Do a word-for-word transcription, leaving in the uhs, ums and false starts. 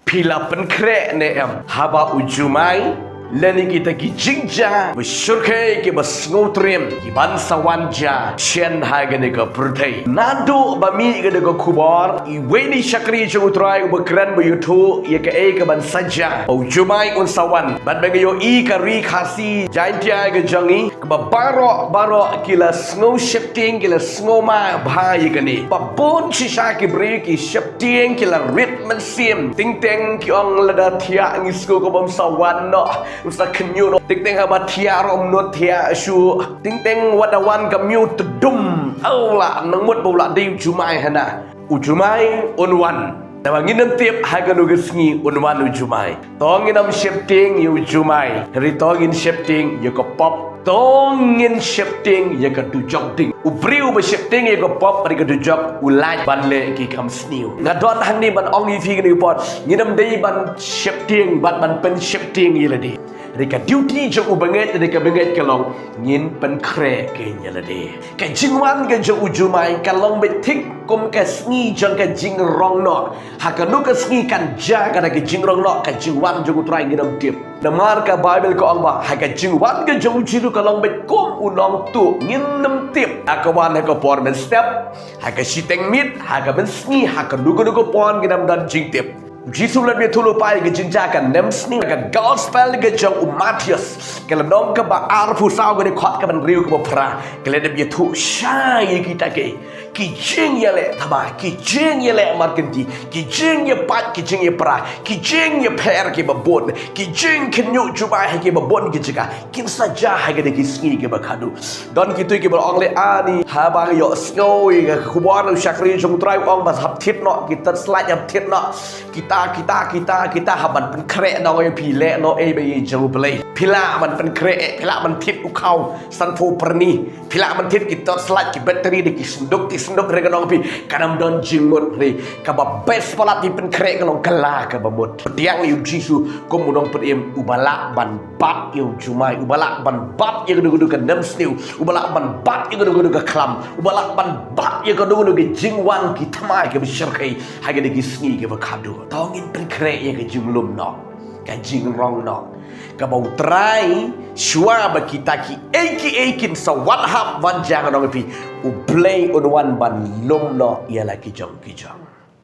Phi la pynkhreh ne em haba u jumai lane kita ki jingjia ba shyrkhei kiba sngewtriem ki ban sa wan jia shen ha kane ka pyrthei? Naduh ba mih kane ka khubor, iwei na ki shakri jong U Trai uba kren ba ïathuh ïa kaei ka ban sa jia, ba u jumai un sa wan. Bad ba ngi ïohi ka Ri Khasi Jaintia ka jong ngi, kaba baroh baroh ki la sngew sheptieng, ki la sngew mad bha ïa kane. Ba bun shisha ki briew ki sheptieng, ki la rit mynsiem. Teng teng ki ong lada thiah ngi sngew ka bym sa wan noh, bym sa khynñiuh noh. Teng teng haba thiah ruh ym nud thiah shuh. Teng teng wat da wan ka miew tdum, aw la nang mut ba u la dei u jumai hana. U jumai un wan. Naba ngin ym tip ha kano ka sngi un wan u jumai. To ngin ym sheptieng ïa u jumai, hynrei to ngin sheptieng ïa ka pop. To ngin sheptieng ïa ka dujok ding. U briew uba sheptieng ïa ka pop bad ka dujok u lait ban leh ki kam sniew. Nga don hangne ban ong ïa phi kane ka por, ngin ym dei ban sheptieng bad ban pynsheptieng ïa lade. Hynrei ka duty jong u bangeit, hynrei ka bangeit ka long ngin pynkhreh ïa lade. Ka jingwan ka jong u jumai ka long beit thik kum ka sngi jong ka jingrong noh. Ha kano ka sngi kan jia kata ka jingrong noh, ka jingwan jong U Trai ngin ym tip. Namar ka Baibl ka ong ba ha ka jingwan ka jong u Jisu ka long beit kum u nongtuh, ngin ym tip. Ha ka wan ha ka por mynstep, ha ka shiteng miet, ha ka mynsngi, ha kano kano ka por ngin ym don jingtip. U Jisu u la ïathuh lypa ïa ka jingjia ka nemsniew. Ka gospel ka jong u Mathaios, ka lynnong kaba arphew saw, ka dkhot kaba hynriew, kaba phra, ka la ïathuh shai ïa kita ki, ki jingïaleh thma, ki jingïaleh markynti, ki jingïapait, ki jingïapra, ki jingïapher kiba bun, ki jingkhynñiuh jumai ha kiba bun ki jaka, kin sa jia ha kine ki sngi kiba khadduh. Don kito kiba ong leh, ani haba ïohsngew ïa ka khubor na u shakri jong U Trai u ong ba hap thied noh, ki torchlight hap thied noh. Kita, kita, kita, kita, hap ban pynkhreh noh, ïa phi leh noh ei ba ïeit jong U Blei. Phi lah ban pynkhreh, phi lah ban thied u khaw sanphew pyrni. Phi lah ban thied ki torchlight, ki battery da ki synduk, ki synduk, hynrei kan ong phi kan ym don jingmut. Hynrei kaba best palat phi pynkhreh ka long kylla kaba mut. Pdiang ïa u Jisu kum u nongpynim uba lah ban bat ïa u jumai, uba lah ban bat ïa kano kano ka nemsniew, uba lah ban bat ïa kano kano ka khlam, uba lah ban bat ïa kano kano ka jingwan ki thma kiba shyrkhei ha kine ki sngi kiba khadduh. To ngin pynkhreh ïa ka jinglum noh, ka jingrong noh, kaba U Trai, shuwa ba kita kiei kiei kin sa wan hap wan jia, ngan ong ïa phi, U Blei un wan ban lum noh ïa la ki jong ki jong.